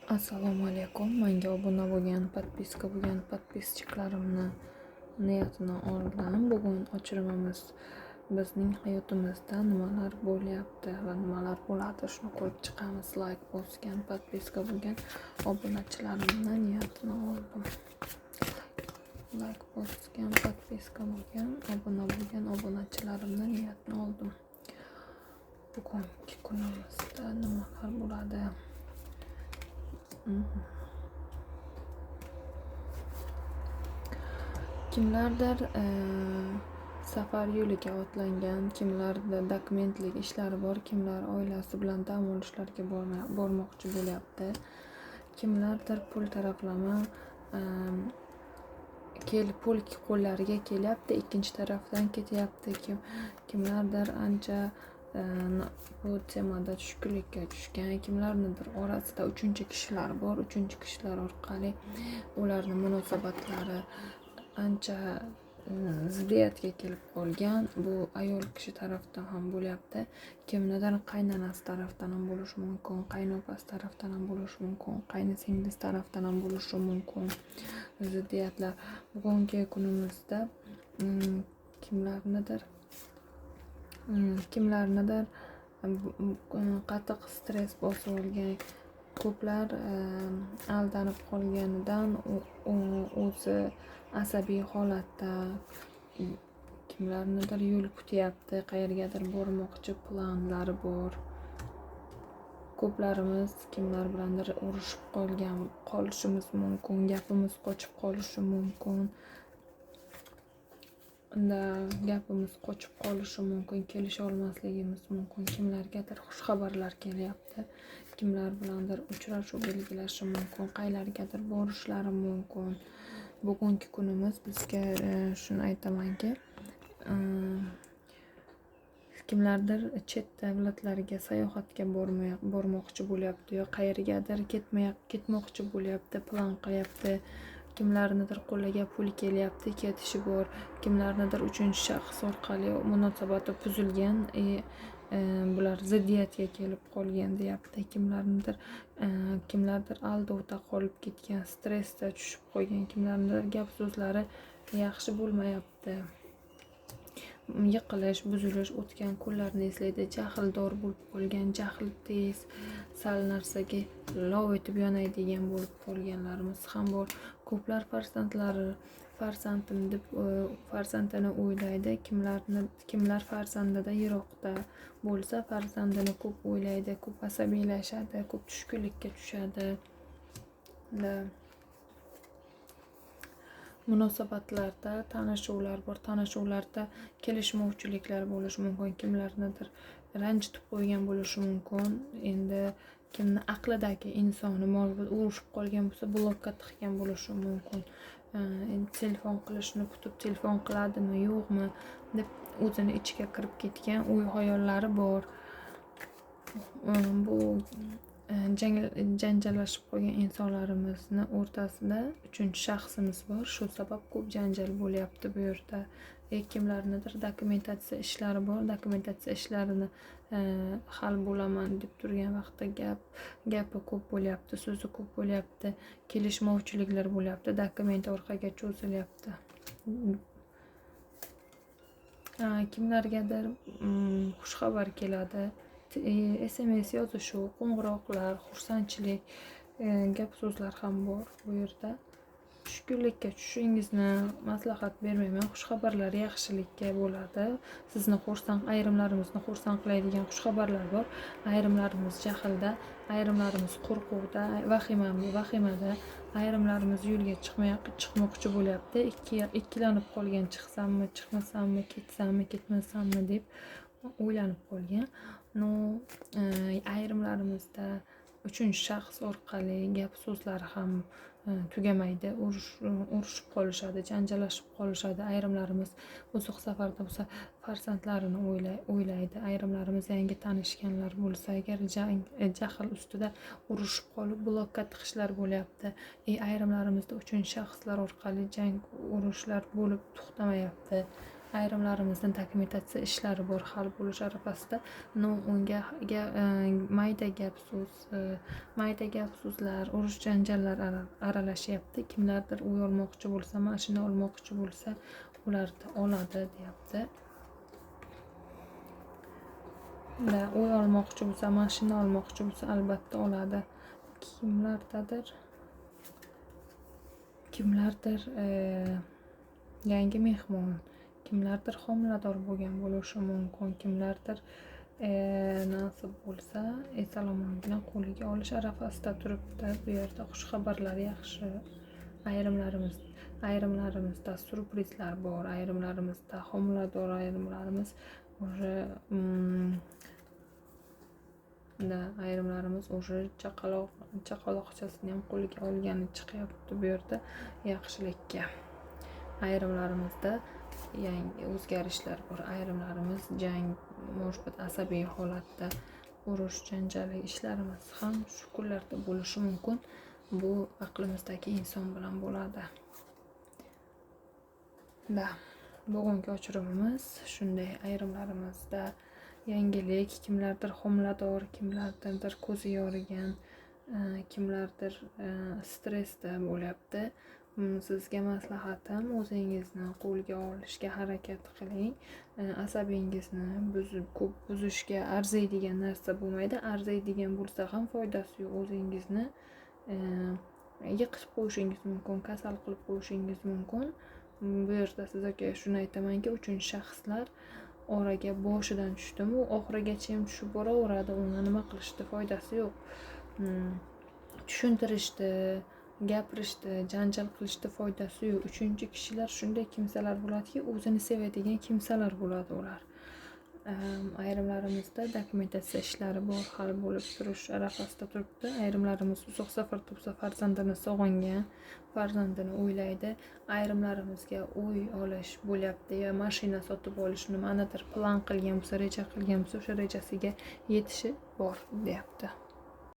Assalomu alaykum. Menga obuna bo'lgan, подписка bo'lgan подписчик larimni niyatini oldim. Bugun ochirimimiz bizning hayotimizda nimalar bo'lyapti va nimalar bo'ladi, shuni ko'rib chiqamiz. Layk bosgan, подписка bo'lgan obunachilarimni niyatini oldim. Layk bosgan, подписка bo'lgan, obuna bo'lgan obunachilarimni niyatini oldim. Bugungi kunimizda nimalar bo'ladi? Kimlardir safar yo'liga otlangan, kimlarda dokumentlik ishlari bor, kimlar oilasi bilan dam olishlarga bormoqchi bo'lyapti. Kimlardir pul taraflama pul qo'llariga kelyapti, ikkinchi tarafdan ketyapti. Kimlardir ancha bu temada tushkunlikka tushgan, kimlarnidir orasida uchinchi kishilar bor, uchinchi kishilar orqali ularni munosabatlari ancha ziddiyatga kelib qolgan. Bu ayol kishi tarafdan ham bo'lyapti, kimnidir qaynonasi tarafdan ham bo'lishi mumkin, qaynopasi tarafdan ham bo'lishi mumkin, qaynisinglisi tarafdan ham bo'lishi mumkin ziddiyatlar. Bugungi kunimizda kimlarnidir qattiq stress bosib olgan, ko'plar aldanib qolganidan o'zi asabiy holatda, kimlarnidir yo'l kutyapti, qayergadir bormoqchi planlari bor. Ko'plarimiz kimlar bilandir urushib qolishimiz mumkin, gapimiz qochib qolishi mumkin. Gapimiz qochib qolishi mumkin, kelisha olmasligimiz mumkin. Kimlargadir xushxabarlar kelyapti, kimlar bilandir uchrashuv belgilashi mumkin, qaylargadir borishlari mumkin. Bugungi kunimiz bizga shuni aytamanki, kimlardir chet davlatlarga sayohatga bormoqchi bo'lyapti yo qayergadir ketmoqchi bo'lyapti, plan qilyapti. Kimlarnidir qo'liga pul kelyapti, ketishi bor. Kimlarnidir uchinchi shaxs orqali munosabati buzilgan, bular ziddiyatga kelib qolgan deyapti. Kimlardir aldovda qolib ketgan, stressda tushib qolgan, kimlarnidir gap so'zlari yaxshi bo'lmayapti. Yiqilish, buzilish, o'tgan kunlarni eslaydi, jahldor bo'lib qolgan, jahl tez sal narsaga lov etib yonadigan bo'lib qolganlarimiz ham bor. Ko'plar farzandim deb farzandini o'ylaydi. Kimlar farzandida yiroqda bo'lsa, farzandini ko'p o'ylaydi, ko'p asabiylashadi, ko'p tushkunlikka tushadi. Munosabatlarda tanishuvlar bor, tanishuvlarda kelishmovchiliklar bo'lishi mumkin, kimlarnidir ranjitib qo'ygan bo'lishi mumkin. Endi kimni aqlidagi insoni urushib qolgan bo'lsa, blokka tiqgan bo'lishi mumkin. Endi telefon qilishini kutib, telefon qiladimi, yo'qmi deb o'zini ichiga kirib ketgan o'y xayollari bor. Bu janjallashib qolgan insonlarimizni o'rtasida uchinchi shaxsimiz bor. Shu sabab ko'p janjal bo'lyapti bu yerda. Kimlarnidir dokumentatsiya ishlari bor. Dokumentatsiya ishlarini hal bo'laman deb turgan vaqtda gapi ko'p bo'lyapti, so'zi ko'p bo'lyapti, kelishmovchiliklar bo'lyapti, dokument orqaga cho'zilyapti. Kimlargadir xushxabar keladi. SMS yozishuv, qo'ng'iroqlar, xursandchilik, gap so'zlar ham bor bu yerda. Tushkunlikka tushishingizni maslahat bermayman. Xushxabarlar yaxshilikka bo'ladi. Sizni ayrimlarimizni xursand qiladigan xushxabarlar bor. Ayrimlarimiz jahlda, ayrimlarimiz qo'rquvda, vahimada, ayrimlarimiz yo'lga chiqmoqchi bo'lyapti. Ikkilanib qolgan, chiqsammi, chiqmasammi, ketsammi, ketmasammi deb o'ylanib qolgan. Ayrimlarimizda uchinchi shaxs orqali gap so'zlari ham tugamaydi, urushib qolishadi, janjallashib qolishadi. Ayrimlarimiz uzoq safarda bo'lsa farzandlarini o'ylaydi. Ayrimlarimiz yangi tanishganlar bo'lsa agar jahl ustida urushib qolib blokka tiqishlar bo'lyapti. Ayrimlarimizda uchinchi shaxslar orqali jang, urushlar bo'lib to'xtamayapti. Ayrimlarimizning dokumentatsiya ishlari bor, hal bo'lish arafasida. Но unga mayda gap so'z, mayda gap so'zlar, urush janjallar aralashyapti. Kimlardir uy olmoqchi bo'lsa, mashina olmoqchi bo'lsa, ularni oladi deyapti. Da, uy olmoqchi bo'lsa, mashina olmoqchi bo'lsa, albatta oladi. Kimlardir yangi mehmon, kimlardir homilador bo'lgan bo'lishi mumkin, kimlardir nasib bo'lsa eson-omongina qo'liga olish arafasida turibdi. Bu yerda xushxabarlar yaxshi. Ayrimlarimizda syurprizlar bor, ayrimlarimizda homilador, ayrimlarimiz уже da, ayrimlarimiz уже chaqaloqchasini ham qo'liga olgani chiqyapti bu yerda yaxshilikka. Ayrimlarimizda yangi o'zgarishlar bor, ayrimlarimiz jang, может быть, asabiy holatda urush janjalli ishlarimiz ham shu kunlarda bo'lishi mumkin. Bu aqlimizdagi inson bilan bo'ladi. Da, bugungi ochirimimiz shunday. Ayrimlarimizda yangilik, kimlardir homilador, kimlardirdir ko'zi yorigan, kimlardir stressda bo'lyapti. Sizga maslahatim, o'zingizni qo'lga olishga harakat qiling. Asabingizni ko'p buzishga arziydigan narsa bo'lmaydi. Arziydigan bo'lsa ham foydasi yo'q. O'zingizni yiqitib qo'yishingiz mumkin, kasal qilib qo'yishingiz mumkin. Bu yerda sizga shuni aytamanki, uchinchi shaxslar oraga boshidan tushdimi, u oxirigacha ham tushib boraveradi. Uni nima qilishdi, foydasi yo'q. Tushuntirishdi, gapirishdi, janjal qilishdi, foydasi yo'q. Uchinchi kishilar shunday kimsalar bo'ladiki, o'zini sevadigan kimsalar bo'ladi ular. Ayrimlarimizda dokumentatsiya ishlari bor, hal bo'lib turish arafasida turibdi. Ayrimlarimiz uzoq safarda bo'lsa, farzandini sog'ingan, farzandini o'ylaydi. Ayrimlarimizga uy olish bo'lyapti yo mashina sotib olish, nimanidir plan qilgan bo'lsa, reja qilgan bo'lsa, o'sha rejasiga yetishi bor deyapti.